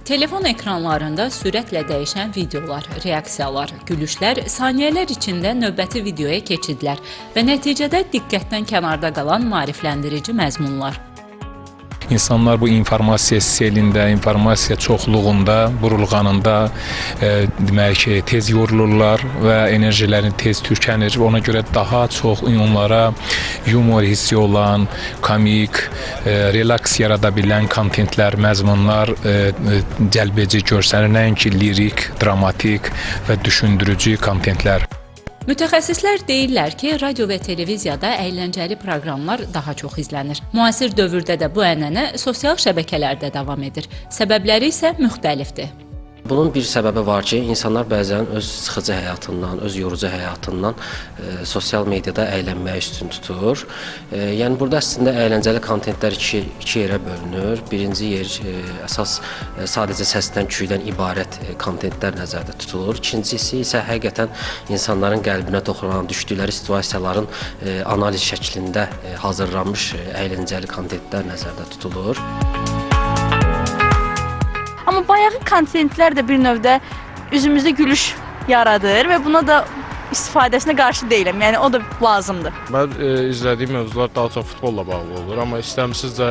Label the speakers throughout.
Speaker 1: Telefon ekranlarında sürətlə dəyişən videolar, reaksiyalar, gülüşlər, saniyələr içində növbəti videoya keçidlər və nəticədə diqqətdən kənarda qalan maarifləndirici məzmunlar.
Speaker 2: İnsanlar bu informasiya selində, informasiya çoxluğunda, burulğanında deməli ki, tez yorulurlar və enerjiləri tez tükənir. Ona görə daha çox onlara yumor hissi olan, komik, relaks yarada bilən kontentlər, məzmunlar cəlbedici görsənir, nəinki lirik, dramatik və düşündürücü kontentlər.
Speaker 1: Mütəxəssislər deyirlər ki, radio və televiziyada əyləncəli proqramlar daha çox izlənir. Müasir dövrdə də bu ənənə sosial şəbəkələrdə davam edir. Səbəbləri isə müxtəlifdir.
Speaker 3: Bunun bir səbəbi var ki, insanlar bəzən öz sıxıcı həyatından, öz yorucu həyatından sosial mediada əylənməyi üstün tutur. Yəni burada əslində əyləncəli kontentlər iki yerə bölünür. Birinci yer əsas sadəcə səsdən, küydən ibarət kontentlər nəzərdə tutulur. İkincisi isə həqiqətən insanların qəlbinə toxunan, düşdükləri situasiyaların analiz şəklində hazırlanmış əyləncəli kontentlər nəzərdə tutulur.
Speaker 4: Amma bayağı kontentlər də bir növdə üzümüzdə gülüş yaradır və buna da istifadəsinə qarşı deyiləm. Yəni o da lazımdır.
Speaker 5: Mən izlədiyim mövzular daha çox futbolla bağlı olur, amma istəmsizcə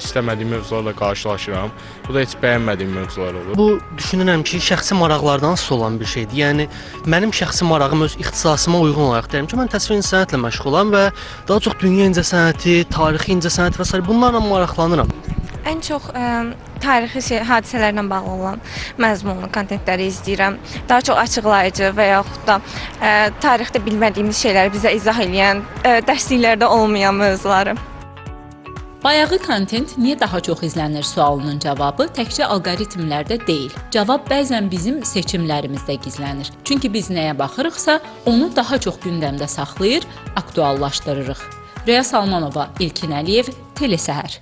Speaker 5: istəmədiyim mövzularla qarşılaşıram. Bu da heç bəyənmədiyim mövzular olur.
Speaker 6: Bu düşünürəm ki, şəxsi maraqlardan asılı olan bir şeydir. Yəni mənim şəxsi marağım öz ixtisasıma uyğun olaraq deyirəm ki, mən təsvir incəsənətlə məşğulam və daha çox dünya incəsənəti, tarixi incəsənət və sair bunlarla maraqlanıram.
Speaker 7: Ən çox tarixi hadisələrlə bağlı olan məzmunlu kontentləri izləyirəm. Daha çox açıqlayıcı və yaxud da tarixdə bilmədiyimiz şeyləri bizə izah eləyən, dərsliklərdə olmayan mövzuları.
Speaker 1: Bayağı kontent niyə daha çox izlənir sualının cavabı təkcə alqoritmlərdə deyil. Cavab bəzən bizim seçimlərimizdə gizlənir. Çünki biz nəyə baxırıqsa, onu daha çox gündəmdə saxlayır, aktuallaşdırırıq. Röya Salmanova, İlkin Əliyev, Telesəhər.